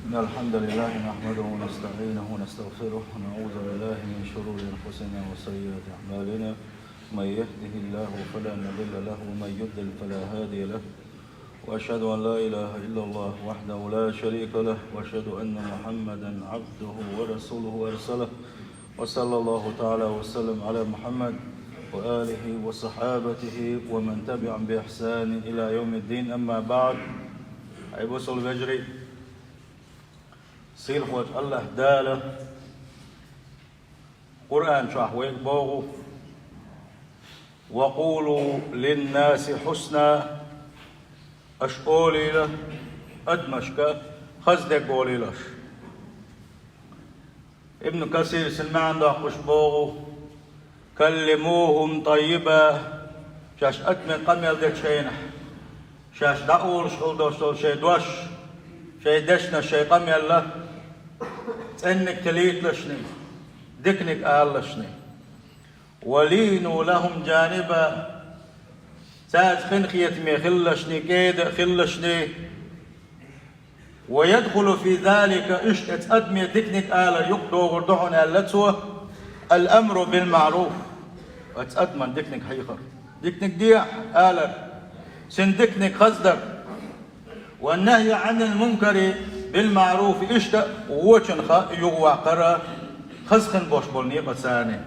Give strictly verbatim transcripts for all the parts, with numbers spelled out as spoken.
إن الحمد لله نحمده ونستعينه ونستغفره، ونعوذ بالله من شرور أنفسنا وسيئات أعمالنا. من يهده الله فلا مضل له، ومن يضلل فلا هادي له. وأشهد أن لا إله إلا الله وحده لا شريك له، وأشهد أن محمدا عبده ورسوله أرسله. وصلى الله تعالى وسلم على محمد وآله وصحابته ومن تبعهم بإحسان إلى يوم الدين. أما بعد. Ай бусалба вежарий, сийлахьчу АллахӀ Дала Къуръан чохь вайга боху: «Ва къулу линнаси хьусна», аша олийла адамашка хаза дерг олийла аша. Ибн Касира цуьнан маьӀна доккхуш боху: «Каллимухум таййиба», шаьш адамийн къамел дечу хенахь, шаьш дӀаолуш хила долуш долу шайн дош, шайн дешнаш, шайн къамелла цӀенниг хилийталашний, диканиг алалашний. «Ва лину лахум джаниба», цаьрца къинхетаме хилалашний, кӀеда а хилалашний. «Ва ядхулу фи залика», иштта оцу адаме диканиг алар юкъадогӀур ду хьуна аьлла цо, «ал-амру бил-маъруф», оцу адаман диканиг хьехар. Диканиг де алар, цуьнан диканиг хаздар. «Ва нахьйу Ӏанил мункари бил-маъруф», иштта вочунах юхаваккхар, хаза хин бош болу некъаца.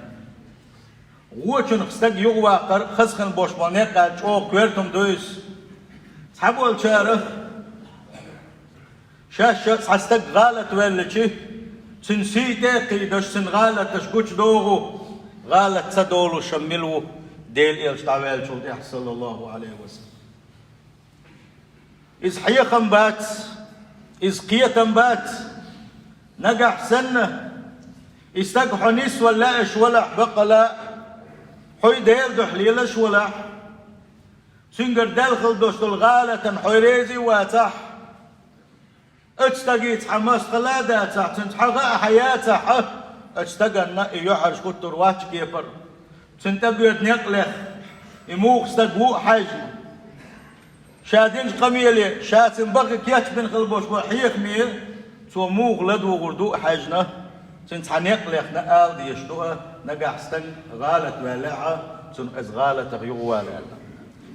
Вочунах стаг юхаваккхар хаза хин бош болу некъ аьлча чӀогӀа коьртам ду иза. Цхьаболчара шаьш цхьа стаг гӀалат ваьллачи, цуьнан сий тӀе а кхийдаш, цуьнан гӀалаташ гучудогӀу, гӀалат ца долуш мила ву Делан Элча дӀаваьллачул тӀаьхьа, саллаллаху Ӏалайхи ва саллам. Иза хьехам бац, иза кхетам бац. Нагахь санна и стаг хьо нисвала лаьаш валахь, баккъала а, хьо и Делан дуьхьа лелаш валахь, цуьнгара даьлла хила долуш долу гӀалатана хьо реза а вацахь, оцу стаге цхьа мостагӀа а дацахь, цуьнца хьан гӀа а хьан яцахь, оцу стаганна и юьхьӀаьржа хӀуттур вац кепара. Цуьнан тӀебоьду некъ лехна, и муха стаг ву а хьаьжна, ша динчу къамеле, ша цуьнан бахе кечбина хила болуш болу хьехаме, цо муха ладугӀур ду а хьаьжна, цуьнан цхьа некъ лехна ала дезаш ду а, нагахь стаг гӀалат ваьллехь а, цунах иза гӀалатах юхавала аьлла.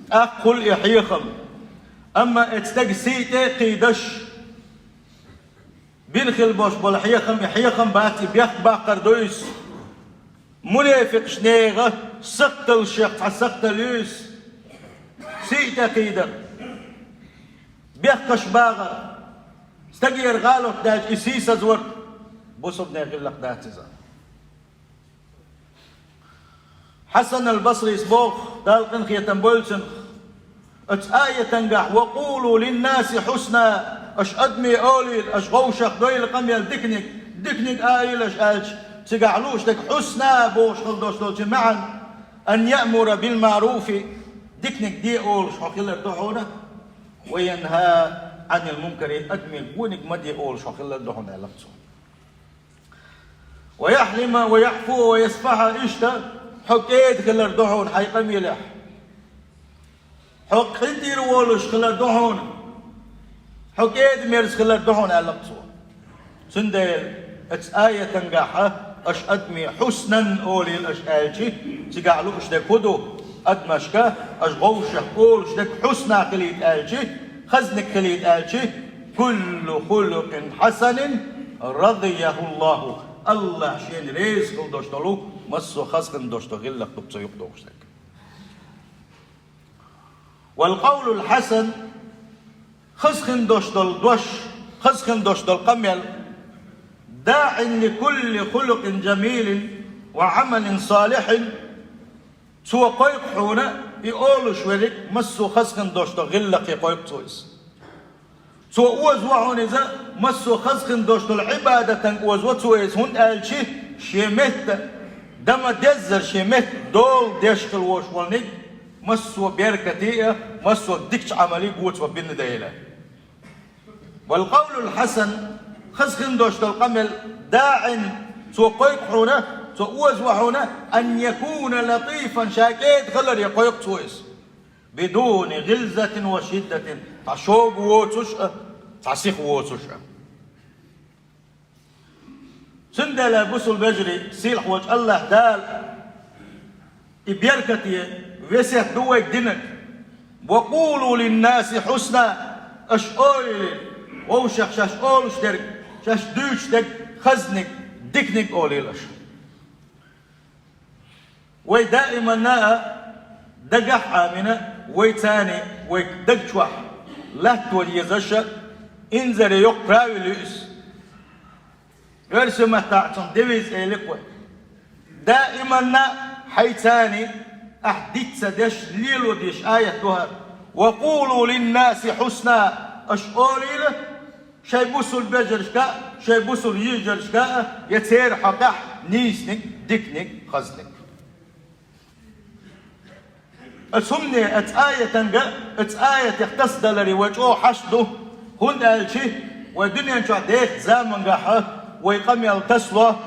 ТӀаккха хуьлу и хьехам. Амма оцу стеган сий тӀе а кхийдаш, бина хила болуш болу хьехам, и хьехам бац, и бехк баккхар ду иза. Мунепикъаш нехан сахталлех цхьа сахталла ю иза. Сий тӀе кхийдар, бехкаш багӀар, стагера гӀалат даьлча и сийсазвар, бусалба нехан гӀиллакх дац иза. Хьасан ал-Басрис боху, Дала къинхетам бойла цунах, оцу аятангахь: «Ва къулу линнаси хьусна», аша адаме олийла, аша вовшах дойла къамел диканиг, диканиг олийла аша аьлча, цигахь лууш дерг хьусна бохуш хила долуш долчу маьӀна: «Ан яъмура бил маъруфи», диканиг де олуш хьо хилар ду хьуна, «ва янхьа Ӏанил мункари», адаме гониг ма де олуш хьо хилар ду хьуна аьлла цо. «Ва яхьлима ва яхьфу ва ясфахьа», иштта хьо кӀеда хилар ду хьуна хьайн къамелехь. Хьо къинтӀера волуш хилар ду хьуна, хьо кӀеда-мерза хилар ду хьуна аьлла цо. Цундела оцу аятангахь аша адаме хьуснан олийла аша аьлчи, цигахь лууш дерг хӀун ду? Адамашка аша вовшах олуш дерг хьусна хилийта аьлчи, хазниг хилийта аьлчи, «Куллу хулукъин хьасанин радияхуллаху», АллахӀ шена реза хила долуш долу массо а хаза хин долуш долу гӀиллакх ду цо юкъадохуш дерг. «Вал къавлул хьасан», хаза хин долуш долу дош, хаза хин долуш долу къамел, «даӀин ли кулли хулукъин жамилин ва Ӏамалин салихьин», цо кхойкху хьуна, и олуш верг массо а хаза хин долуш долу гӀиллакхе кхойкху цо иза. Цо оза ву хьуна иза, массо а хаза хин долуш долу Ӏибадатан оза ву цо иза, хӀунда аьлча шен метта, дан ма-деззара шен метта дола деш хила волуш волниг, массо а беркате а, массо а дикачу Ӏамале го цо бина дела. «Вал къавлул хьасан», хаза хин долуш долу къамел, «даӀин», цо кхойкху хьуна, цо оза ву хьуна, «ан якуна латифан», ша кӀеда хиларе кхойкху цо иза. «Бидуни гӀилзатин ва шиддатин», цхьа шога воцуш а, цхьа сиха воцуш а. Цундела, бусулба вежарий, сийлахь волчу АллахӀ Дала и беркате весет ду вайга динарг: «Ва къулу линнаси хьусна», аша олийла, вовшех шаьш олуш дерг, шаьш дуьйцуш дерг, хазаниг, диканиг олийла аша. Вай даиманна а дагахь а Ӏамийна, вай царна вай даг чохь латто дезаш а, инзаре йоккха правило ю иза. Оьрсийн маттахь цунах девиз элира вай. Даиманна а хьайца царна ахь диц ца деш, лело дезаш аят ду хӀара: «Ва къулу линнаси хьусна», аша олийла шайн бусулба вежаршка а, шайн бусулба йижаршка а, я церан хьокъехь нийсаниг, диканиг, хазаниг. Оцу хӀумане, оцу аятанга, оцу аятех тасадаларе вай чӀогӀа хьашт ду, хӀунда аьлча вай дуьнен чохь дехачу замангахь вай къамел тасало,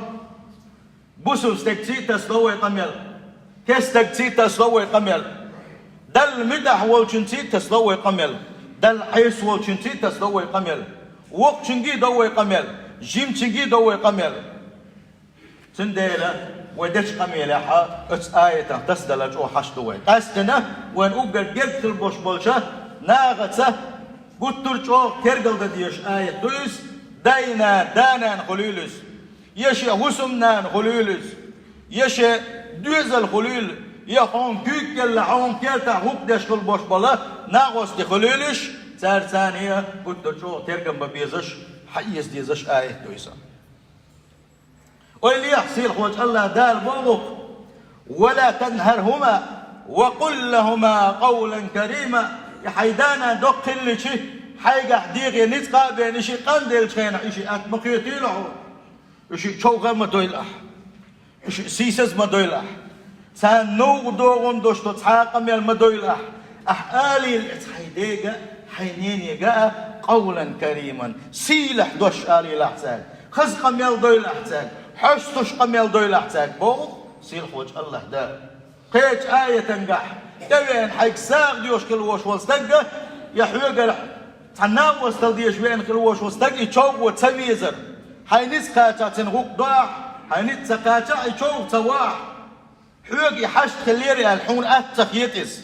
бусулба стегаций а тасало вай къамел, керста стегаций а тасало вай къамел, Далла муьтӀахь волчуьнций а тасало вай къамел, Далла Ӏеса волчуьнций а тасало вай къамел, воккхачуьнга а до вай къамел, жимачуьнга а до вай къамел. Цундела вай дечу къамелехь оцу аятах тасадалар чӀогӀа хьашт ду вай. Къаьсттина вайна уггар герга хила болуш болчу нахаца гуттар а чӀогӀа тергал дан дезаш аят ду иза: дайна, да-нана хуьлийла иза, я шен хӀусамнана хуьлийла иза, я шен доьзал хуьлийла, я хьуна куьйга кӀелла хьуна кертахь гӀуллакх деш хила болуш болу накъостий хуьлийла иза, цара царна гуттар а чӀогӀа тергам бан безаш, хьаэца дезаш аят ду иза. Ойла ехьа, сийлахь волчу АллахӀ Дала боху: «Ва ла танхархӀума, ва къул лахӀума къавлан карима». И хьайн да-нана доккха хиллича, хьайгахь дегӀе ницкъ а бен, и шиъ къанделлачу хенахь и шиъ атта ма кхетийла хьуна. И шиъ човха а ма дойла ахь. И шиъ сийсаз а ма дойла ахь. Царна новкъа догӀун долуш долу цхьа а къамел ма дойла ахь. Ахь алийла иза хьайн дега а, хьайн ненега а, къавлан кариман, сийлахь дош алийла ахь цаьрга, хаза къамел дойла ахь цаьрга, хьоьстуш къамел дойла ахь цаьрга, боху сийлахь волчу АллахӀ Дала. Кхечу аятангахь: тӀевеана хьайга сагӀа доьхуш хила волуш волу стаг а, я хьоьгара цхьа накъосталла дезаш веана хила волуш волу стаг, и човхо ца везара. Хьайн ницкъ кхачахь цуьнан гӀуллакх до ахь, хьайн ницкъ ца кхачахь, и човха ца во ахь. Хьоьга и хьашт хиллера аьлла, хьуна атта ца хета иза.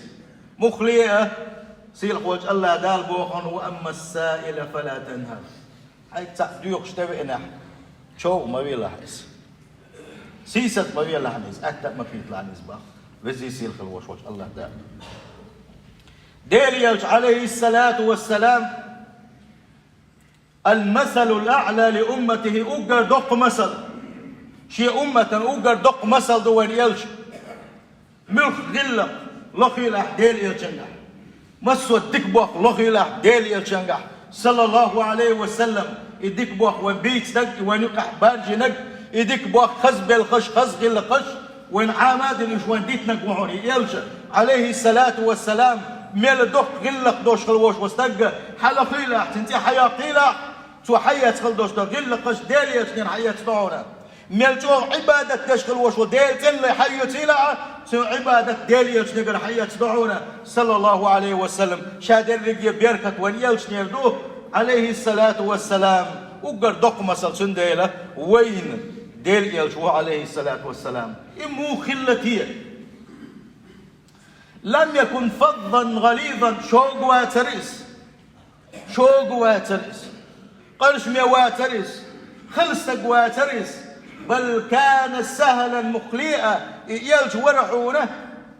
Муххале а, сийлахь волчу АллахӀ Дала боху: «Ва амма ссаила фала танхар». Хьайга цхьаъ доьхуш тӀевеанехь, човха ма велахь иза. Сийсаз ма велахь иза, атта а ма кхеталахь иза, боху Веза Сийлахь волуш волчу АллахӀ Дала. Делан Элча, Ӏалайхиссалату вассалам, «Ал-масалул аъла ли умматихи», уггар доккха масал. Шен умматан уггар доккха масал ду вайн Элча. Муьлхха гӀиллакх лохийла ахь Делан Элчангахь. Массо а дика бохам лохийла ахь Делан Элчангахь, саллаллаху Ӏалайхи ва саллам. И дика бохам вайн бийцинарг, и вайн юкъахь баржийнарг, и дика бохам хаза белхаш, хаза гӀиллакхаш, вайна Ӏама а дина уьш вайна дитинарг ву хьуна и Элча, Ӏалайхиссалату вассалам. Мел доккха гӀиллакх долуш хила волуш волу стаг, хьалахийла ахь, цуьнан цӀе хьайоккхийла ахь, цо хьаэцна хила долуш долу гӀиллакхаш Делан Элчанера хьаэцна ду хьуна. Мел чӀогӀа Ӏибадат деш хила волуш волу Делан цӀенлай хьайоьцийла ахь, цуьнан Ӏибадат Делан Элчанегара хьаэцна ду хьуна, саллаллаху Ӏалайхи ва саллам. Ша дерриге беркат вайн Элчанера ду, Ӏалайхиссалату вассалам. Уггар доккха масал, цундела вайна Делан Элча ву, Ӏалайхиссалату вассалам. И муха хилла те? «Лам якун фаззан гӀализан», шога вацара иза. Шога вацара иза. Къаршаме вацара иза. Хала стаг вацара иза. «Бал кана сахьлан», муххале а, и Элча вара хьуна,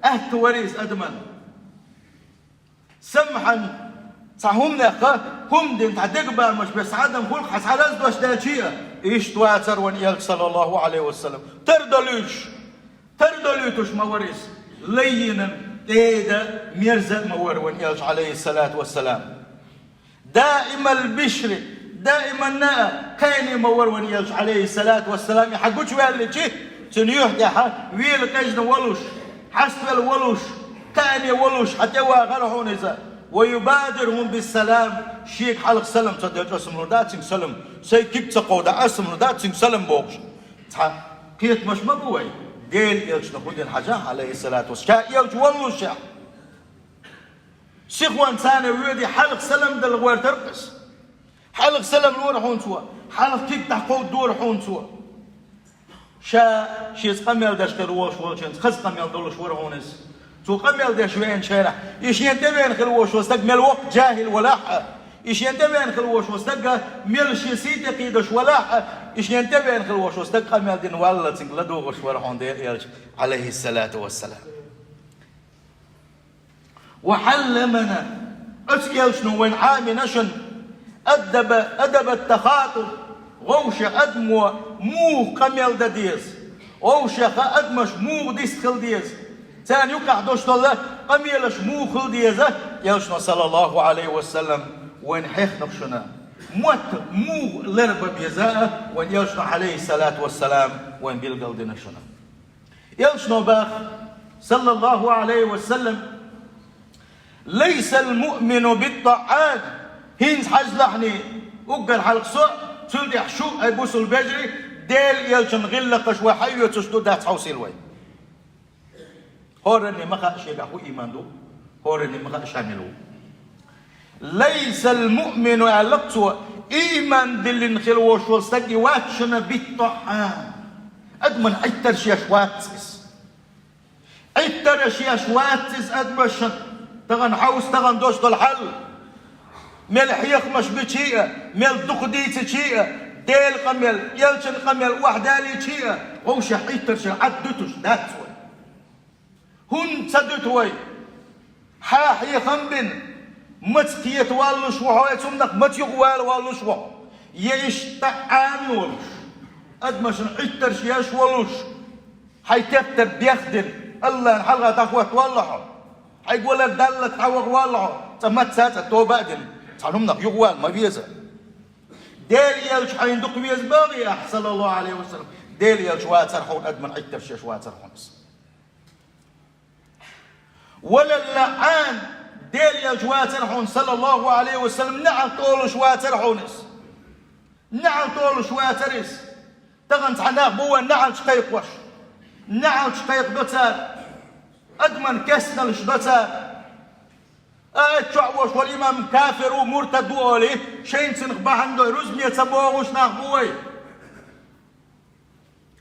атта вара иза адаман. «Самхьан», цхьа хӀуманехь, хӀума дина, цхьа дегабамаш беш, цхьа адам хуьлу-кх хьан, цхьа лазадош даьлча а, иштта вацара вайн Элча, саллаллаху Ӏалайхи ва саллам. Тардолуьйтуш, тардолуьйтуш ма вара иза. Лаййинан, тӀеда, мерза а ма вара вайн Элча, Ӏалайхиссалату вассалам. «Даимал бишри», даиманна а кхиаме ма вара вайн Элча, Ӏалайхиссалату вассалам. И хьан гучуваьлличи, цуьнан юьхь тӀехь вела къежна волуш, хьаставелла волуш, кхиаме волуш хьан тӀевахара хьуна иза. «Ва юбадирхум биссалам», шега хьалха салам ца делча, аса ма лур дац цуьнга салам, сайн куьг ца кховдахь, аса ма лур дац цуьнга салам бохуш. Цхьа кхетамаш ма бу вайн, Делан Элчанах хӀун дина хьажахь, Ӏалайхиссалату вассалам, ша Элча воллушехь. Сихонца царна воьдий, хьалха салам дала гӀортар-кх иза. Хьалха салам лора хьуна цо, хьалха куьг дӀакховдадора хьуна цо. Ша шеца къамел деш хила волуш волчуьнца хаза къамел долуш вара хьуна иза. Цо къамел деш веанчу хенахь, и шена тӀевеана хила волуш волу стаг мел воккха жахӀил валахь а, и шена тӀевеана хила волуш волу стаг мел шен сий тӀе кхийдаш валахь а, и шена тӀевеана хила волуш волу стаг къамел дина валлалц цуьнга ладугӀуш вара хьуна Делан элча, Ӏалайхиссалату вассалам. وعلمنا, оцу элчано вайна Ӏамийна шуна, أدب, أدب التخاطب, вовшех адамо муха къамел дан деза, вовшех адамаш муха дистхила деза, царна юкъахь долуш долу къамелаш муха хила деза, элчано, саллаллаху Ӏалайхи ва саллам, вайна хьехнарг шуна, мотт муха ларбан беза а, вайна элчано, Ӏалайхиссалату вассалам, вайна билгалдина шуна. Элчано баха, саллаллаху Ӏалайхи ва саллам: «ليس المؤمن بالطعان». ХӀинца хьажалахь, уггар хьалха со, цул тӀаьхьа шу, ай бусулба вежарий, Делан элчанан гӀиллакхаш вай хьаоьцуш ду, дац хьовсийла вай. ХӀоранна ма хаьа шегахь хӀун ийман ду, хӀоранна ма хаьа ша мила ву. «ليس المؤمن», аьлла цо, ийман диллина хила волуш волу стаг и вац шуна, «بالطعان». Адаман Ӏиттарш еш вац иза. Ӏиттарш еш вац иза адамашна. Тахана хьовса, тахана долуш долу хьал. Мел хьехамаш бича а, мел дукха дийцича а, Делан къамел, элчанан къамел охьадалийча а, вовшех Ӏиттарш Ӏад дуьтуш дац вай. ХӀунда ца дуьту вай? Хьан хьехам бина, маца кхета валлуш ву хьо, оцу хӀуманах маца юкъавала валлуш ву хьо? Я иштта тӀаӀан волуш, адамашна Ӏиттарш еш волуш, хьайн тептар бехдина, Аллана хьалха дӀахӀотта валла хьо? Хьайга валар даллалц хьан ваха валла хьо? Цкъа маца, цкъа тоба а дина, цхьана хӀуманах юкъавала ма веза. Делан элча хьайна дукха веза бохий ахь, саллаллаху Ӏалайхи ва саллам? Делан элча вацара хьуна, адаман Ӏиттарш еш вацара хьуна иза. «ولا اللعان», Делан элча вацара хьуна, саллаллаху Ӏалайхи ва саллам, неӀалт олуш вацара хьуна иза. НеӀалт олуш вацара иза. Тахана цхьа нах бу вайн неӀалт кхайкхош. НеӀалт кхайкхадо цара. Адаман кестналш до цара. Аят чохь волуш волу имам кафир ву, муртад ву олий, шайна цунах бахьана дой, рузбане ца богӀуш нах бу вай.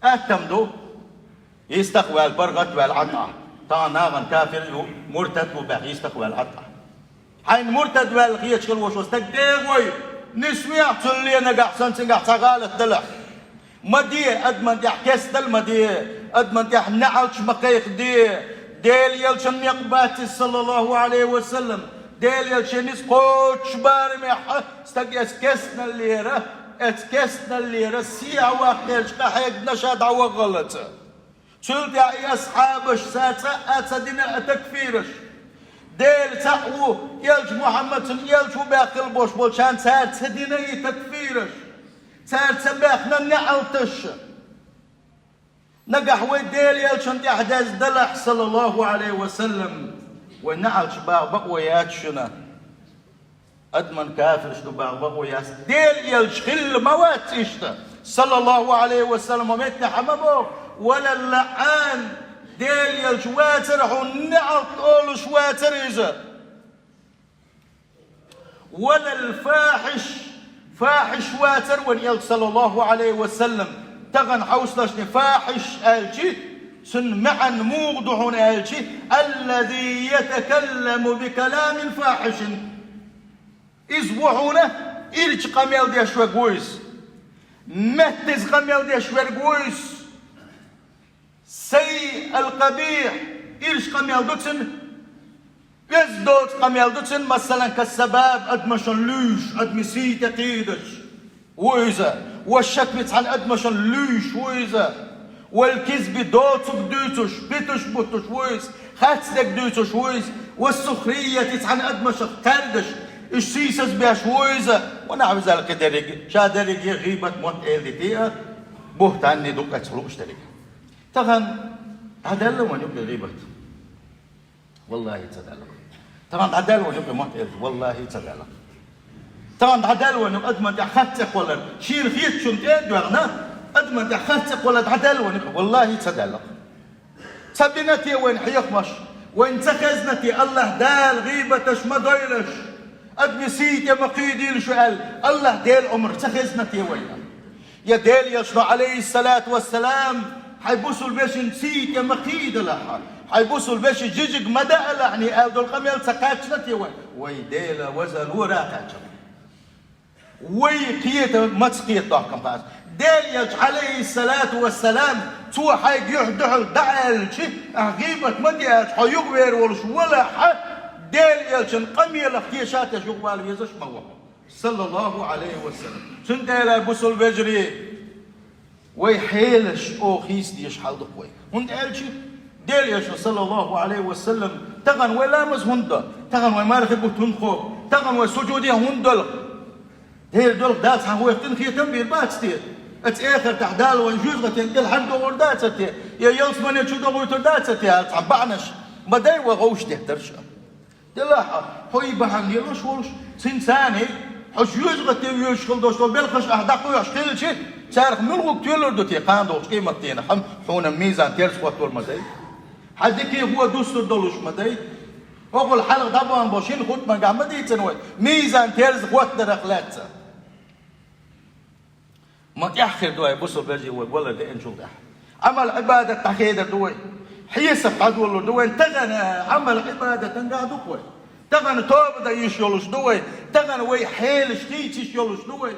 Атта ма ду. Йистах ваьлла, паргӀат ваьлла Ӏа тӀе. Тахана нахана кафир ву, муртад ву баьхна, йистах ваьлла Ӏа тӀе. Хьайна муртад ваьлла хеташ хила волуш волу стаг дегӀой, нисвехь цунна ле, нагахь санна цуьнгахь цхьа гӀалат далахь. Ма де, адаман тӀехь кестал ма де, адаман тӀехь неӀалт ма кхайкхаде. Делан элчанан некъ бац иза, саллаллаху Ӏалайхи ва саллам. Делан элча шен ницкъ кхочуш барамехь, стаг эцу кестналлера, эцу кестналлера сехьа ваккхерчу къахьегна ша дӀаваххаллаца. Цул тӀаьхьа и асхьабаш, цара цкъа а ца дина а такфираш. Дела цхьаъ ву, элча Мухьаммад цуьнан элча ву баьхна хила болуш болчарна цара ца дина и такфираш. Цара ца баьхна неӀалташ. Нагахь вай Делан элчанна тӀехь деза далахь, саллаллаху Ӏалайхи ва саллам, вай неӀалташ баха бакъо яц шуна. Адаман кафирш ду баха бакъо яц. Делан элча хилла ма вац иштта, саллаллаху Ӏалайхи ва саллам, ма меттахь ма боху: «ولا اللعان», Делан элча вацара хьуна, неӀалт олуш вацара иза. «ولا الفاحش», фахьиш вацара вайн элча, саллаллаху Ӏалайхи ва саллам. Тахана хьовсалаш, фахьиш аьлча, цуьнан маьӀна муха ду хьуна аьлча: «الذي يتكلم بكلام فاحش». Иза ву хьуна ирча къамел деш верг ву иза. Меттаза къамел деш верг ву иза. «السيء القبيح», ирча къамел ду цуьнан, оьзда доцу къамел ду цуьнан, масалан, «كالسباب», адамашна луьйш, адамийн сий тӀе кхийдаш ву иза. «والشتم», цхьана адамашна луьйш ву иза. «والكذب», доцург дуьйцуш, питанаш буттуш ву иза. Харцдерг дуьйцуш ву иза. «والسخرية», цхьана адамашах кхаьрдаш, уьш сийсаз беш ву иза. «ونحو ذلك», кхидерриг, ша дерриге гӀийбат, мотт-эла дитий а, бухӀтанний ду-кх оцу лууш дерриг. Тахана дӀадаьлла вайн юкъе гӀийбат? Валлахи, ца даьлла. Тахана дӀадаьлла вайн юкъе мотт-эла? Валлахи, ца даьлла. Тахана дӀадаьлла вайн юкъе адаман тӀехь харц цӀе кхоллар? Шена хетачунна тӀе а доьгӀна, адаман тӀехь харц цӀе кхоллар дӀадаьлла вайн юкъе? Валлахи, ца даьлла. Ца бина те вайн хьехамаш? Вайна ца хезна те, АллахӀ Дала гӀийбаташ ма дойлаш, адамийн сий тӀе ма кхийдийла шу аьлла, АллахӀ Делан омра ца хезна те вайна? Я Делан Элчано, Ӏалайхиссалату вассалам, хьай бусалба вешин сий тӀе ма кхийдалахь, хьай бусалба вешин жижиг ма даалахь, аьнна долу къамел ца кхаьчна те вай? Вай Делан веза лора кхаьчна. Вай кхета ма ца кхета доккхам хаза. Делан Элча, Ӏалайхиссалату вассалам, цо хьайга юьхь дуьхьал дӀа аьлча, ахь гӀийбат ма де аьлча, хьо юхавер волуш валахь, Делан Элчан къамелах теша теш юхавала везаш ма ву хьо. Саллаллаху Ӏалайхи ва саллам. Цундела, бусалба вежарий, вай хьелаш чӀогӀа хийца дезаш хьал ду-кх вай. ХӀунда аьлча Делан Элчано, саллаллаху Ӏалайхи ва саллам, тахана вай ламаз хӀунда до? Тахана вай мархи бутт хӀунда хо? Тахана вай сужуде хӀунда долу? Дера долу Дала цхьаьна вайх тӀе хетам бийр бац те? Оцу эхартахь Дала вайн жоьжахатин тӀе хьан догӀур дац те? Я ялсамане чу догӀуьйтур дац те? Аьлла цхьа бахьанаш ма дай вай гӀовш деттарш. Делахь, хьо и бахьана лелош волуш, цуьнан царний хьо жоьжахате воьдуш хила долуш долу белхаш ахь дӀакхоьхьуш хилча, царах муьлхарг тоьлур ду те кхана долчу къематдийнахь? Хьуна мизан терза хӀоттор ма дай. Хьан дикий хӀун дуссур долуш ма дай. ХӀокхул хьалха дӀабахна болу шина хутбангахь ма дийцина вай мизан терза хӀоттарах лаьцна. Ма тӀаьххир ду вай, бусалба вежарий, вай валар деанчул тӀаьхьа. Ӏамал-Ӏибадат дӀахедар ду вай. Хьесап дӀадолалур ду вай. Тахана Ӏамал-Ӏибадатан гахь ду-кх вай. Тахана тоба дан йиш йолуш ду вай. Тахана вай хьелаш хийца йиш йолуш ду вай.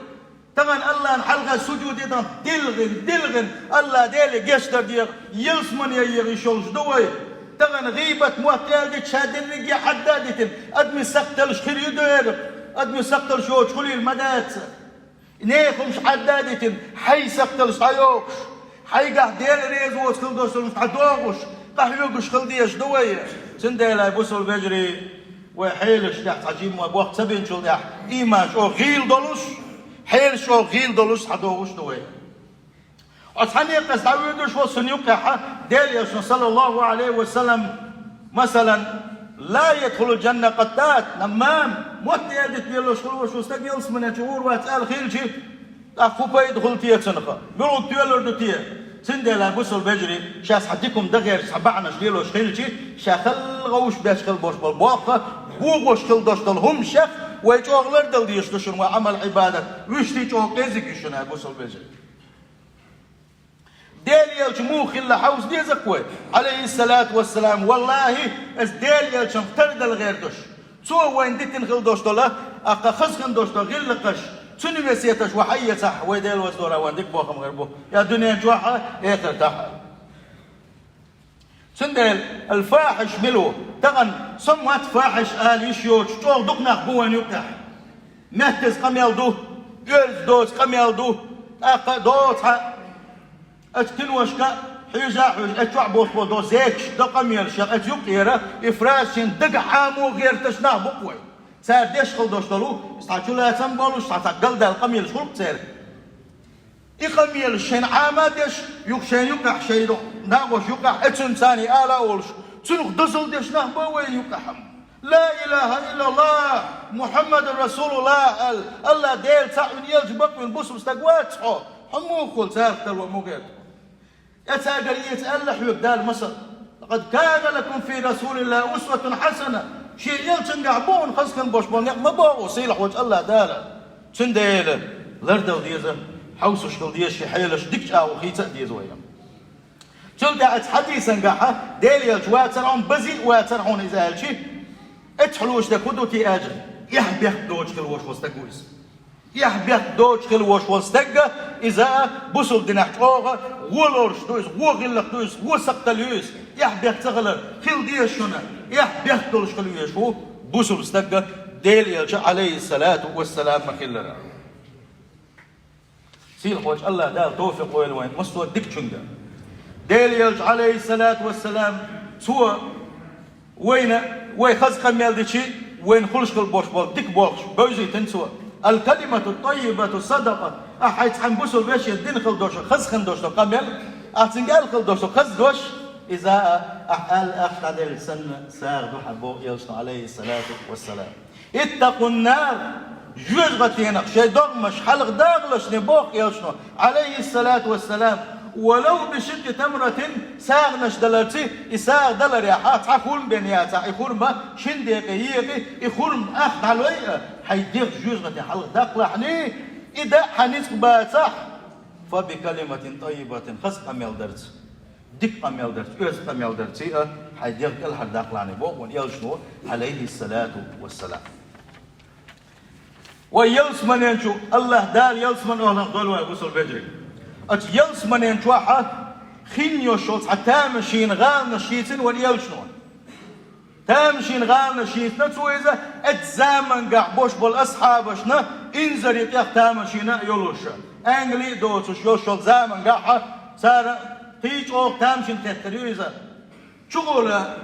Тахана Аллахьна хьалха сужуде дан дилгӀина, дилгӀина, Аллахь Деле гечдар деха, ялсамане еха йиш йолуш ду вай. Тахана гӀийбат, мотт-аьлла дитина, ша дерриге а хьадда а дитина, адамийн сакхталлаш хир ю дера, адамийн сакхталлаш йоцуш хуьлийла ма дац. Нехан хӀумаш хьадда а дитина, хьайн сакхталлаш дӀайохуш, хьайгахь Дела реза воцу хила долуш долу хӀумаш дӀадохуш, къахьоьгуш хила дезаш ду вай. Цундела, бусалба вежарий, вай хьелаш тӀехь цхьа жимма боху ца бинчул тӀаьхьа, ийман чӀогӀа гӀийла долуш, хьелаш чӀогӀа гӀийла долуш схьадогӀуш ду вай. Оцу хьан некъаза дӀавоьдуш волу цунна юккъехь Делан Элчано, саллаллаху Ӏалайхи ва саллам, масалан: «Ла ядхулул джанната къаттат, наммам, мотт-аьлла дита лелош хила волуш волу стаг ялсамане чу гӀур вац», аьлла хилча, тӀаккха хӀун пайда хуьлу те цунах? Муьлхарг тоьлур ду те? Цундела, бусалба вежарий, ша цхьа дика хӀума дан гӀерташ, цхьа бахьанаш лелош хилча, ша хала гӀовш беш хила болуш болу боккха, богӀуш хила долуш долу хӀуманех вай чӀогӀа лардала дезаш ду шуна вай Ӏамал-Ӏибадат, вуьшта чӀогӀа кӀезиг ю шуна, бусалба вежарий. Делан Элча муха хилла хьовса деза-кх вай, Ӏалайхиссалату вассалам? Валлахьи, аса Делан Элчанах тардала гӀерташ, цо вайна дитина хила долуш долу, аккха хаза хин долуш долу гӀиллакхаш, цуьнан весеташ вай хьаэцахь, вай Дела веза лора вайн дика бохам хир бу, я дуьнен чохь а, эхартахь а. Цундела, ал-фахьиш мила ву? Тахана со ма вац фахьиш ала йиш йоцуш, чӀогӀа дукха нах бу вайна юккъехь. Меттаза къамел ду, оьрза доцу къамел ду, тӀаккха а доцу хьан, оцу киношка а хьуьжа а хьуьжа, оцу чохь болх бо до зекаш, до къамелаш, оцу юккъера и фраза шен дагахь Ӏамо гӀерташ нах бу-кх вай. Цара деш хила долуш долу, цхьа чулацам болуш, цхьа, цхьа галдаьлла къамелаш хуьлу-кх церан. И къамелаш шайна Ӏама а деш, юха шайн юккъехь, шайн доху нагӀош юккъехь, эцунна царний ала а олуш, цунах дозалла деш нах бу вайн юккъехь-м. «Ла илаха иллаллах, Мухьаммадан расулуллах», аьлла, Аллах Дела цхьаъ вина, элча бакъвина бусалба стаг вац хьо, хьо муха хуьлу царах тарло ма гӀерта. Я цаьргара эца аьлла хьоьга Дала масал: «Лакъад кана лакум фи расулиллахи усватун хьасана». Шен элчангахь бу хьуна хаза хин болуш болу некъ ма боху сийлахьволчу Аллах Дала. Цундела лардала деза, хьовсуш хила деза шен хьелаш, дика чӀагӀо хийца а деза вайна. Цул тӀаьхьа оцу хьадисангахь Делан Элча вацара хьуна, базий а вацара хьуна иза аьлча, эцхьа луш дерг хӀун ду те аьлча, эхь-бехк доцуш хила волуш волу стаг ву иза. Эхь-бехк доцуш хила волуш волу стаг а, иза а бусалба динехь чӀогӀа вон лоруш ду иза, вон гӀиллакх ду иза, вон сакхталла ю иза. Эхь-бехк ца хилар хила деза шуна, эхь-бехк долуш хила везаш ву бусалба стаг а, Делан Элча, Ӏалайхиссалату вассалам, ма-хиллара. Сийлахьволчу Аллах Дала товфикъ лойла вайн массо а дикачуьнга. Делан Элча, Ӏалайхиссалату вассалам, цо вайна, вай хаза къамел дичи, вайна хуьлуш хила болуш болу дика болуш бевзийтина цо. «Ал-калимату ат-таййибату садакъа». Ахьа хьайн цхьана бусалба вешин дина хила долуш, хаза хин долуш долу къамел, ахьа цуьнга аьлла хила долуш долу хаза дош, иза а, ахьа аьлла, ахьа дӀаделла санна, сагӀа ду хьан, боху Элчано, Ӏалайхиссалату вассалам. «Иттакъун-нар», жоьжахатенах шайн догӀмаш хьалха дагӀалаш, боху Элчано, Ӏалайхиссалату вассалам, «валав бишикъкъи тамратин», сагӀанаш даларца, и сагӀа даларехь, цхьа хурма бен яцахь, и хурма шина декъе екъи, и хурма ахь дӀалой а, хьайн дегӀ жоьжахатен хьалха даккхалахьний, и дан хьан ницкъ бацахь, فبكلمة طيبة, хаза къамел дарца, дика къамел дарца, оьзда къамел дарца а хьайн дегӀ кӀелхьардаккхалахь, боху вайн элчано, Ӏалайхи ссалату вассалам. Вай ялсаманен чу, АллахӀ Дала ялсаман оьхуш долу вай, бусалба вежарий. Оцу ялсаманен чохь а хин йолуш йолу цхьа тамашийна гӀаланаш йийцина вайн элчано. Тамашийна гӀаланаш йийцина цо иза, оцу заманчохь болуш болу асхьабашна инзаре тӀех тамашийна а йолуш, ангали а доцуш йолуш йолу заманчохь а цара кхин чӀогӀа тамашийна хеттар ю иза. Чугула,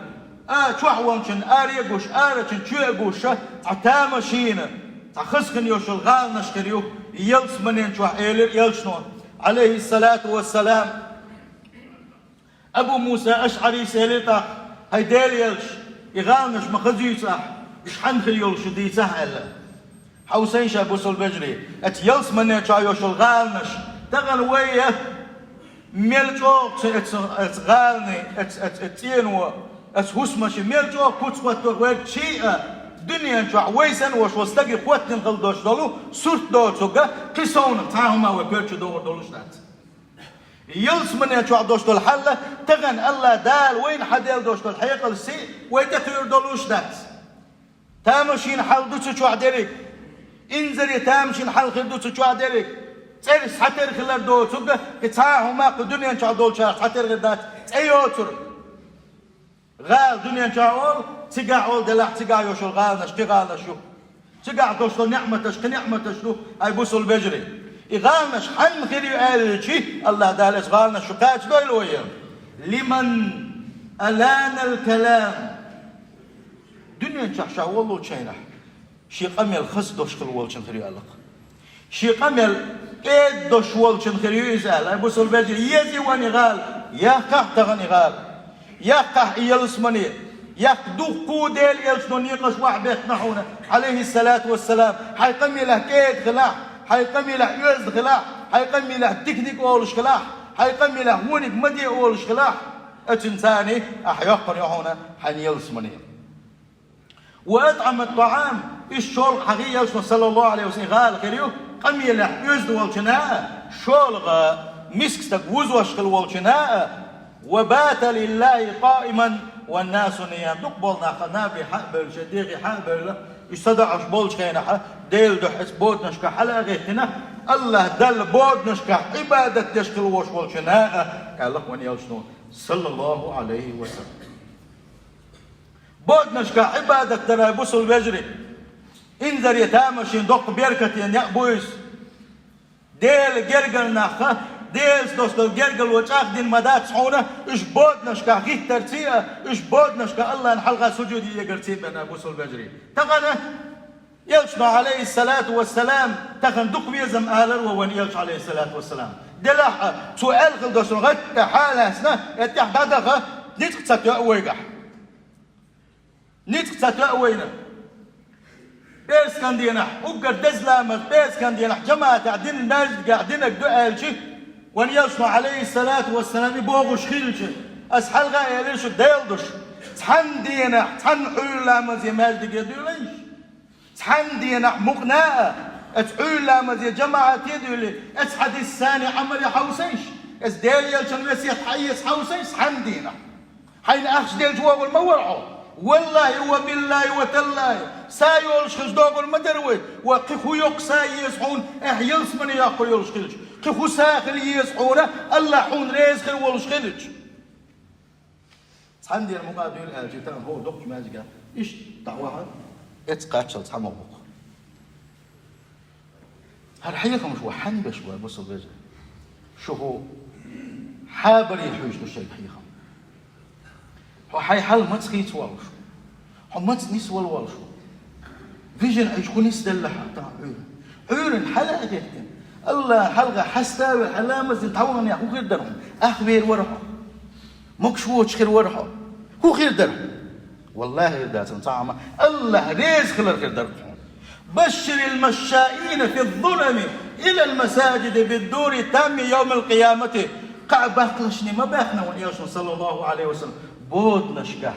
а, чохь волчун аре а гуш, арачун чоь а гуш, цхьа тамашийна, цхьа хаза хин йолуш йолу гӀаланаш хир ю ялсаманен чохь, элира элчано, Ӏалайхи ссалату вассалам. Абу Муса АшӀарис элира тӀаккха: «ХӀай Делан элча, и гӀаланаш ма хазуьйту ахь, уьш хьанна хир йолуш ю дийцахь», – аьлла. Хьовсийша, бусалба вежарий, оцу ялсаманен чохь йолуш йолу гӀаланаш, тахана вай мел чӀогӀа цу, оцу, оцу гӀаланийн, оцу, оцу, оцу цӀено, оцу хӀусамашна мел чӀогӀа куц хӀоттор вай, чий а дуьнен чохь вай санна волуш волу стаге хӀоттийна хила долуш долу сурт доцург а, кхин совнаха цхьа а хӀума вай коьрта чу догӀур долуш дац. Ялсаманен чохь долуш долу хьал а, тахана АллахӀ Дала вайна хьаделла долуш долу хьекъал, сий вай тӀетуьйр долуш дац. Тамашийна хьал ду цу чохь дерриг. Инзаре тамашийна хьал хир ду цу чохь дерриг. ЦӀераш схьатера хилар доцург а, кхин цхьа а хӀума кху дуьнен чохь долчарах схьатера хир дац, цӀе йоцург. ГӀала дуьнен чохь олу, цигахь олу делахь, цигахь йолуш йолу гӀаланаш кхин гӀаланаш ю. Цигахь долуш долу неӀматаш кхин неӀматаш ду, хӀай бусалба вежарий. И гӀаланаш хьанна хир ю аьлча, АллахӀ Дала оцу гӀаланаш чу кхачадойла вай. «لمن ألان الكلام». Дуьнен чохь ша воллучу хенахь, шен къамел хаза долуш хила волчун хир ю аьлла-кх. Шен къамел кӀеда долуш волчун хир ю иза аьлла. Хьай бусалба вежарий, еза вайн и гӀала, яккхахь тахана и гӀала. Яккхахь и ялсамане. Яккха, дуккха а Делан элчано некъаш охьабеттина хьуна, Ӏалайхи ссалату вассалам. Хьайн къамелехь кӀеда хилахь, хьайн къамелехь оьзда хилахь, хьайн къамелехь диканиг олуш хилахь, хьайн къамелехь вониг ма де олуш хилахь, оцунца ахь йоккхур ю хьуна хьайн ялсамане. «وأطعم الطعام», иштта шолгӀа хьан хи елчано, саллаллаху Ӏалайхи ва саллам, гӀала хир ю, къамелехь оьзда волчунна а, шолгӀа миска стаг вузош хила волчунна а. «وبات لله قائما والناس نيام», дукха болу нах набе хьа а бевлла, шайн дегӀе хьа а бевлла, уьш садоӀуш болчу хенахь, Делан дуьхьа оцу боданашкахь хьала а гӀеттина, АллахӀ Далла боданашкахь Ӏибадат деш хила вош волчунна а, аьлла-кх вайн элчано, саллаллаху Ӏалайхи ва саллам. Боданашкахь Ӏибадат дар, хӀай бусалба вежарий, инзаре тамашийна доккха беркате некъ бу иза. Делан гергара нах, Делаца долуш долу гергарло чӀагӀдина ма дац хьуна, уьш боданашкахь гӀиттарций а, уьш боданашкахь АллахӀна хьалха сужуд егарций а бен, хӀай бусалба вежарий. Тахана элчано, Ӏалайхи ссалату вассалам, тахана дукха везам алар вай вайн элча, Ӏалайхи ссалату вассалам. Делахь а, цо аьлла хила долуш долу гӀатта хьа а лаьцна, тӀехь дӀадаха, ницкъ ца тоьа вайгахь. Ницкъ ца тоьа вайна. ПӀераскан дийнахь, уггар деза ламаз, пӀераскан дийнахь жамаӀатехь дина, маьждигехь динарг ду аьлча, вайн элчано, Ӏалайхи ссалату вассалам, и бохуш хилча, ас хьалха а элира шуьга, Делан душ, цхьана дийнахь цхьана Ӏуьйра ламазе маьждиге дуьйлайша? Цхьана дийнахь мукъана а, оцу Ӏуьйра ламазе жамаӀате а дуьйлий, оцу хьадис санна Ӏамале хьовсийша? Оцу Делан элчан весет хьаэца хьовсийша цхьана дийнахь? Хьайна ахча делча вогӀур ма вара хьо. Валлахи ва биллахи ва таллахи, са йолуш хилча догӀур ма дара вай. Ва кхин хӀун йоккха са еза хьуна, ахь ялсамане йоккхур йолуш хилча? Кхин хӀун са хила еза хьуна, АллахӀ хьуна реза хир волуш хилча? Цхьана дийнахь мукъа дуьйла аьлча, тахана хӀокху доккхачу маьждигехь иштта дӀавахана, эцца кхаччалц хьамогӀа бу-кх. ХӀара хьехамаш вай хьанна беш бу, бусалба вежарий? Шу хӀу хьабаре хьуьйсу ду шайга хьехам? Хьо хьайн хьал маца хийца воллуш ву? Хьо маца нисвала воллуш ву? Вижина Ӏаш хӀун нисделла хьан тахана Ӏуьйра? Ӏуьйранна хьала а гӀеттина, АллахӀ хьалха хьаста а ваьлла, хьан ламаз дина дӀаваханехь хӀун хир дара хьуна? Ах вер вара хьо? Могуш воцуш хир вара хьо? ХӀун хир дара хьуна? Валлахи, хир дацара цхьа а хӀума, АллахӀ реза хилар хир дара хьуна. «بشر المشائين في الظلم إلى المساجد بالنور التام يوم القيامة». Кхаа баккхалшна ма баьхна вайн элчано, саллаллаху Ӏалайхи ва саллам, боданашкахь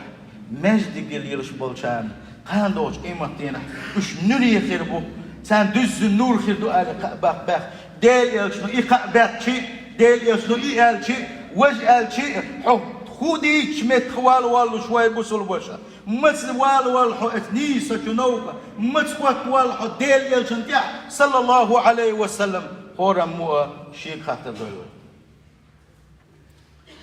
маьждиге лелаш болчарна кхана догӀучу къематдийнахь уьш нуьре хир бу, царна дуьззина нур хир ду аьлла кхаа баккха баьхна. Дела элчано и кхаъ баьччи, Дела элчано и аьлчи, важа аьлчи, хьо хӀун дийцача меттах вала воллуш вай бусулба ваша? Маца вала волла хьо эцу нийсачу новкъа? Маца хӀотта волла хьо Дела элчанна тӀехь, саллаллаху Ӏалайхи ва саллам? Хьораммо а шега хаттар дойла вай.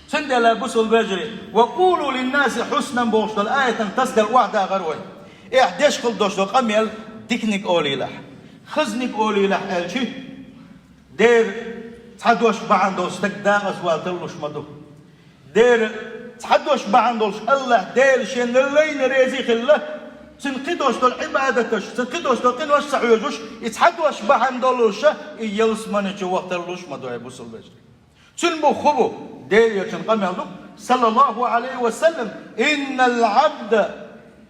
Цундела, бусулба вежарий, «ва къулу линнаси хьуснан» бохуш долу аятан тасдел охьадахар вай. Эхь деш хила долуш долу къамел диканиг олийлахь, хазниг олийлахь аьлчи, дера цхьа дош бахьана долуш стаг декъаза вала тарлуш ма ду. Дера цхьа дош бахьана долуш АллахӀ Дела шен лайна реза хилла, цуьнан кхидолуш долу Ӏибадаташ, цуьнан кхидолуш долу къинош ца хьоьжуш, и цхьа дош бахьана долуша и ялсамани чу вахтарлуш ма ду, ай бусулба вежарий. Цуьнан боху хӀун бу? Дела элчан къамел ду, саллаллаху Ӏалайхи ва саллам: «Иннал Ӏабда»,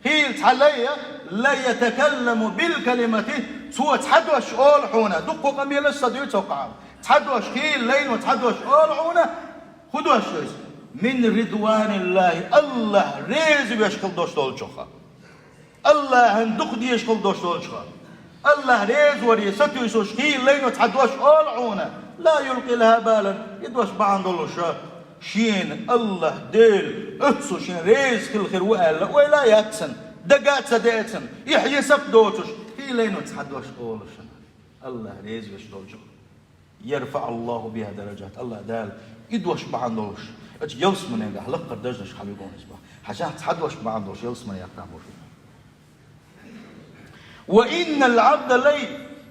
хийла цхьа лай, «ла ятакалламу бил калимати», цо цхьа дош олу хьуна, дуккха къамелаш ца дуьйцу хьуна, цхьа дош, хийла лайно цхьа дош олу хьуна, хӀун дош ду иза? «Мин ридваниллахи», АллахӀ реза веш хила дош долчуха. АллахӀан дукха дезаш хила дош долчуха. АллахӀ реза варе сатуьйсуш хийла лайно цхьа дош олу хьуна, «ла юлкъи лаха балан», и дош бахьана долуша, шена АллахӀ Дела оццул шен реза хила хир ву аьлла, ойла а яц цуьнан, дага а ца деа цуьнан, и хьесап доцуш, хийла лайно цхьа дош олушана, АллахӀ реза веш долчуха. «ЯрфаӀуллаху биха дараджат», АллахӀ Дала и дош бахьана долуш, ачу ялсаманегахь лакхара даржаш хьан вигонаш бах. Хьажахь, цхьа дош бахьана долуш ялсамане яхтам бу шу. «Ва иннал Ӏабда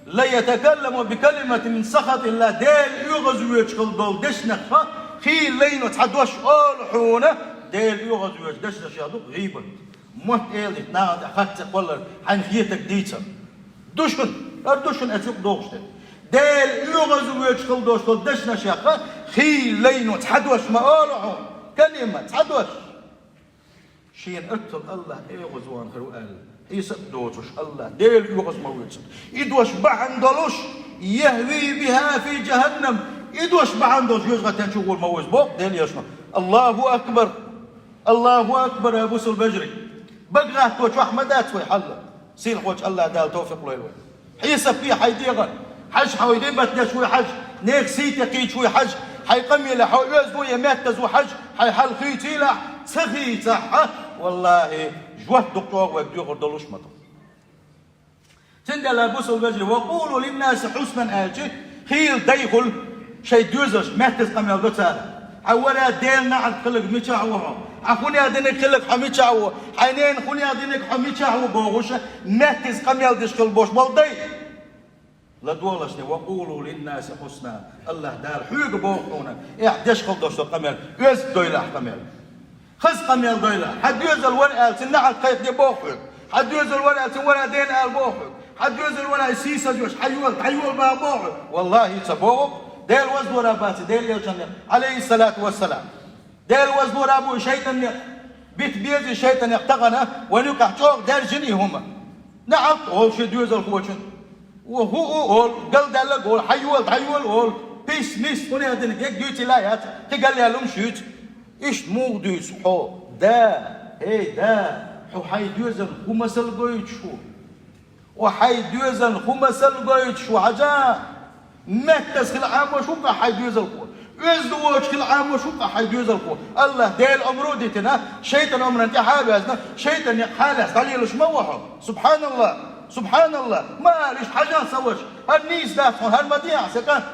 ла ятакалламу би калиматин мин сахатиллах», Дела оьгӀазвоьдуш хила долу дешнех хийла лайно цхьа дош олу хьуна, Дела оьгӀазвоьдуш дешнех ду гӀийбат. Мотт элийта, нахана тӀехь харц цӀе кхоллар, хьайна хетарг дийцар. Ду шуна, хӀара ду шуна оцу юкъа догӀуш дерг. Дела оьгӀазвоьдуш хила дош долу дешнашех хийла лайно цхьа дош ма олу хьуна, калима, цхьа дош. Шена оццул АллахӀ оьгӀазвахна хир ву аьлла, хьесап доцуш АллахӀ Дела оьгӀаз ма воьду. И дош бахьана долуш, «яхви биха фи джаханнам», и дош бахьана долуш жоьжахатин чу гӀур ма ву иза боху Дела элчано. Аллаху акбар! Аллаху акбар, ай бусулба вежарий! Бага гӀатто чохь ма дац вай хьал. Сийлахьчу АллахӀ Дала тавфикъ лойла вай. Хьесап де хьайн дегӀан. Хьажа, хьо гӀийбат деш вуй хьажа, нехан сий тӀе кхийча вуй хьажа, хьайн къамелехь хьо оьзда ву я меттаза ву хьажа, хьайн хьал хийцийла ахь, ца хийцахь а, валлахӀи, жоп дукха чӀогӀа вайга доьхур долуш ма ду. Цундела, бусулба вежарий, «ва къулу линнаси хьуснан» аьлчи, хийла дайхула шайн доьзалш, меттаза къамел до цара. Хьан вара Делан неӀалт хилларг мичахь ву хьо? Хьан хӀун динарг хилларг хьо мичахь ву? Хьайн ненан хӀун динарг хьо мичахь ву бохуша, меттаза къамел деш хила бош болу дай? ЛадогӀалаш де, «ва къулу линнаси хьусна». АллахӀ Дала хьоьга боху хьуна, эхь деш хила дош долу къамел, оьзда дойла ахь къамел. Хаза къамел дойла. Хьан доьзал вара аьлла, цуьнан неӀалт кхайкхаде боху хьоьга. Хьан доьзал вара аьлла, цуьнан вара дена ала боху хьоьга. Хьан доьзал вара аьлла, сийсаз веш, хьайола, дӀайола бах боху хьоьга. Валлахи, ца боху. Дела вазвара бац, Делан элчанна, Ӏалайхиссалату вассалам. Дела вазвара бу шайтӀанна, бита беза шайтӀанна тахана, вайн юкъахь чӀогӀа даьржина и хӀума. НеӀалт олу шен доьзалхочун. Ва хӀу у олу, галдаьлларг олу, хьайола, дӀайола олу. Пис, мис, хӀун динарг, ерг дуьйцийла яц, кхин галъяьлла хӀумнаш юьйцу. Иштта муха дуьйцу хьо, да, хӀей, да, хьо хьайн доьзална хӀун масал гойтуш ву? О, хьайн доьзална хӀун масал гойтуш ву, хьажа? Меттаза хила Ӏамош ву-кх ахь хьайн доьзалхо. Оьзда воцуш хила Ӏамош ву-кх ахь хьайн доьзалхо. АллахӀ Делан омра а дитина, шайтӀан омрана тӀаьхьа а ваьзна, шайтӀанна некъ хьалаьцна дӀалелаш ма ву хьо. СубхьаналлахӀ! СубхьаналлахӀ! Ма ала иштта, хьажахь, сан ваша, хӀара нийса дац хьуна, хӀара ма де ахь, сан кӀант.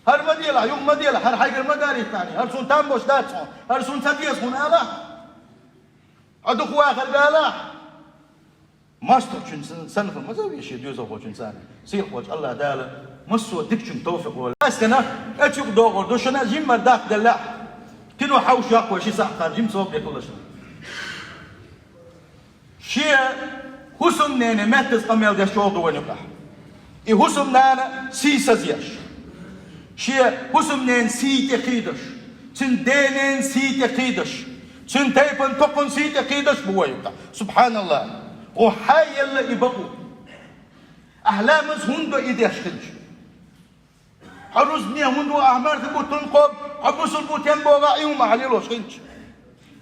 ХӀара ма делахь, юха ма делахь, хӀара хьайгара ма дарийтахьаний, хӀара суна там бош дац хьуна, хӀара суна ца деза хьуна алахь. Хьо дукха вахарг алахь. МостагӀчуьнца санна хила ма ца веза шен доьзалхочуьнца. Сийлахьчу АллахӀ Дала массо а дикачуьнга тавфикъ лойла. Астана, оцу юкъа догӀур ду шуна, жиммара даккха деллехь, кино хьовш йоккхуш, ши сахьт кхарна жима совгӀат бекъалла шуна. Шен хӀусамнене меттаза къамел деш чӀогӀа ду вайн юкъахь. И хӀусамнана сийсаз еш. Шен хӀусамненан сий тӀе кхийдаш. Цуьнан дененан сий тӀе кхийдаш. Цуьнан тайпан токхун сий тӀе кхийдаш бу вай юкъахь. СубхьаналлахӀ! О, хьан елла и бакъо? Ахь ламаз хӀунда до и деш хилча? Хьо рузбане хӀунда ву, ахь марха бу тункхоб, хьо бусулба ву тем богӀа и хӀума ахь лелош хилча?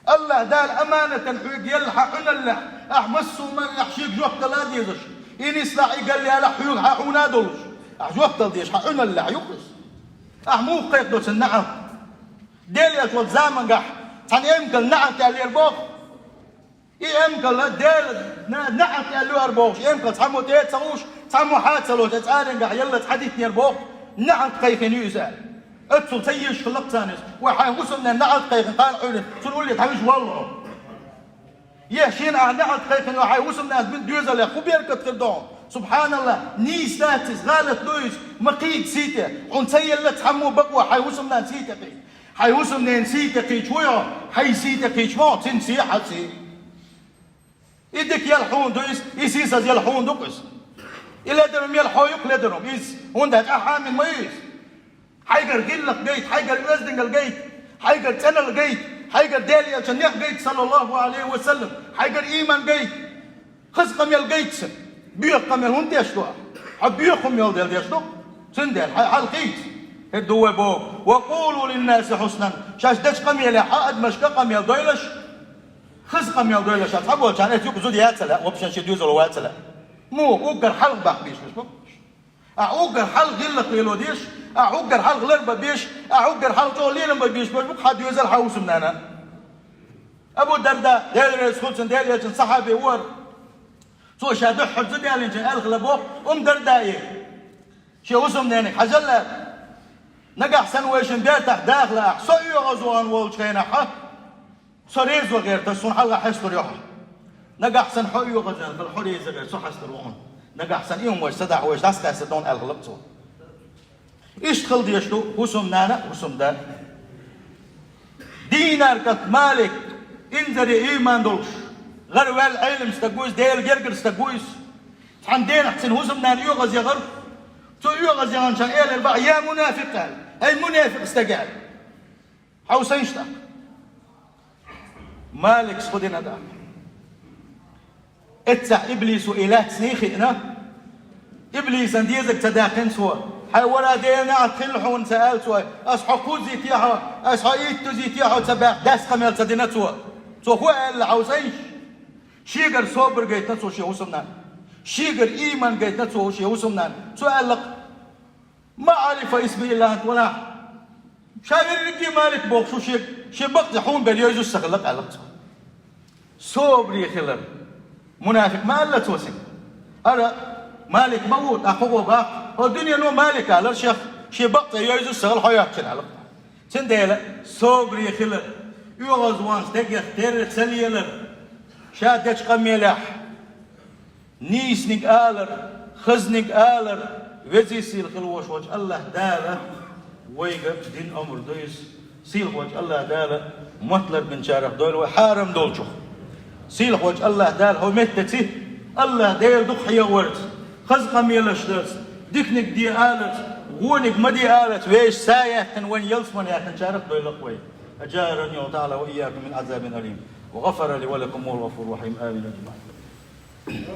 АллахӀ Дала аманатан хьоьга елла хьан Ӏуналлехь, ахь массо а марехь шега жоп дала а дезаш, и нислахь, и галъялахь хьоьга хьан Ӏуна а долуш. Ахьа жоп дала дезаш хьан Ӏуналлехь ю-кх иза. Ахьа муха кхайкхадо цунна наӀалт? Дела яьлча волчу замангахь цхьана эмкал наӀалт аьллера боху. И эмкал Дела на-, наӀалт аьлла ю хӀара бохуш, эмкал цхьаммо тӀе а ца хууш, цхьаммо хьа а ца лоцуш, цӀарангахь яллалц хьадитинера боху, наӀалт кхайкхина ю иза аьлла. Оццул ца езаш хиллакх царна иза. Вай, хьайн хӀусамненан наӀалт кхайкхина кхана Ӏуьйранна, цунна улле дӀавижа валло. Е шена ахь наӀалт кхайкхина вай, хьайн хӀусамнанас бина доьзалех хӀун беркат хир ду хьуна? Субханалла, нийса дац иза, гӀалат ду иза, ма кхийда сий тӀе. Хьуна ца елла цхьаммо бакъо хьайн хӀусамнанна сий тӀе кхийда. Хьайн хӀусамненан сий тӀе кхийдаш ву хьо, хьайн сий тӀе кхийдаш ма ву, цуьнан сий хьан сий. И дика яла хьуна ду иза, и сийсаза яла хьуна ду-кх иза. И ледара хӀума яла хьо ю-кх ледара хӀума иза, хӀунда аьлча ахьа хьамина ма ю иза. Хьайгара гӀиллакх гайта, хьайгара оьздангалла гайта, хьайгара цӀеналла гайта, хьайгара Дела элчанна некъ гайта, саллаллаху Ӏалайхи ва саллам, хьайгара ийман гайта. Хаза къамел гайта цунна. Боьха къамел хӀунда деш ду ахь? Хьо боьха хӀума йолу дела деш ду? Цундела хьайн хьал хийца. ХӀара ду вай боху: «Ва къулу линнаси хьуснан». Шаьш дечу къамелехь а адамашка къамел дойлаш, хаза къамел дойлаш, цхьаболчу хьан эцу юкъа зуда яц а лаьа, вообще шен доьзало вац а лаьа. Муха, уггар хьалха баккха безаш берш бу? Ахь уггар хьалха гӀиллакх лело дезаш, ахь уггар хьалха ларба безаш, ахь уггар хьалха чӀогӀа лерам бан безаш берш бу-кх хьан доьзал, хьан хӀусамнана. Абу Дарда, Дела реза хуьлда цунна, Дела элчанан сахьаби вара. Цо ша дуьххьара зуда ялийначохь аьлла хилла боху Умму Дардаи: «Шен хӀусамнениг хьажал», – аьлла. «Нагахь санна вайшиннан бертахь даха лаахь, со оьгӀазвахана волчу хенахь, со реза ван гӀерташ, суна хьалха хьестур ю хьо. Нагахь санна хьо оьгӀазвахана хилахь, хьо реза гӀерта, со хьестур ву хьуна. Нагахь санна и хӀума вайша ца дахь, вайша дӀасакхаьстар ду хьуна», – аьлла хилла цо. Иштта хила дезаш ду хӀусамнана а, хӀусамда а. Динар кӀант Малик, инзаре ийман долуш, гӀараваьлла Ӏелам стаг ву иза, Делан гергара стаг ву иза. Цхьана денахь цуьнан хӀусамнана оьгӀазвахара. Цо оьгӀазваханчохь элира боху: «Я мунафикъ», – аьлла. «ХӀай мунафикъ стаг», – аьлла. Хьовсийша тӀаккха. Маликс хӀун дина тӀаккха? Эццахь иблисо и лаьцна а хиъна, иблисан дезарг ца даьккхина цо. «Хьайн вара Делан неӀалт хилла хьуна», – ца аьлла цо. «Ас хьо кхуззийте хьо, ас хьо иттуззийте хьо», – ца баьхна, дас къамел ца дина цо. Цо хӀун аьлла, хьовсийша? Шегара собар гайтина цо шен хӀусамнанна. Шегара ийман гайтина цо шен хӀусамнанна. Цо аьлла-кх: «Ма Ӏарифа исми илла анта ва нахь». Ша верриге Малик бохуш ву шега, шен бакъ цӀе хьуна бен йовзуш ца хилла-кх, аьлла-кх цо. Собаре хилар. Мунафикъ ма аьлла цо цуьнга. ХӀара Малик ма ву, тӀаккха хӀун боху? ХӀокху дуьнено Малик алара шех, шен бакъ цӀе йовзуш ца хилла хьо йоьхкина, аьлла-кх. Цундела собаре хилар, оьгӀазваханчу стагах терра ца лелар, ша дечу къамелехь нийсаниг алар, хазниг алар, везий сийлахь хила волуш волчу АллахӀ Дала вайга дина омра ду иза. Сийлахь волчу АллахӀ Дала мотт ларбинчарах дойла вай, хьарам долчух. Сийлахь волчу АллахӀ Дала хӀокху меттаца, АллахӀ Дела дукха хьехаварца, хаза къамелаш дарца, диканиг де аларца, вониг ма де аларца, вешан са яьккхина, вайн ялсамане яьккхинчарах дойла-кх вай. أجارني الله تعالى وإياكم من عذاب أليم، وغفر لي ولكم، وهو الغفور الرحيم. آمين أجمعين.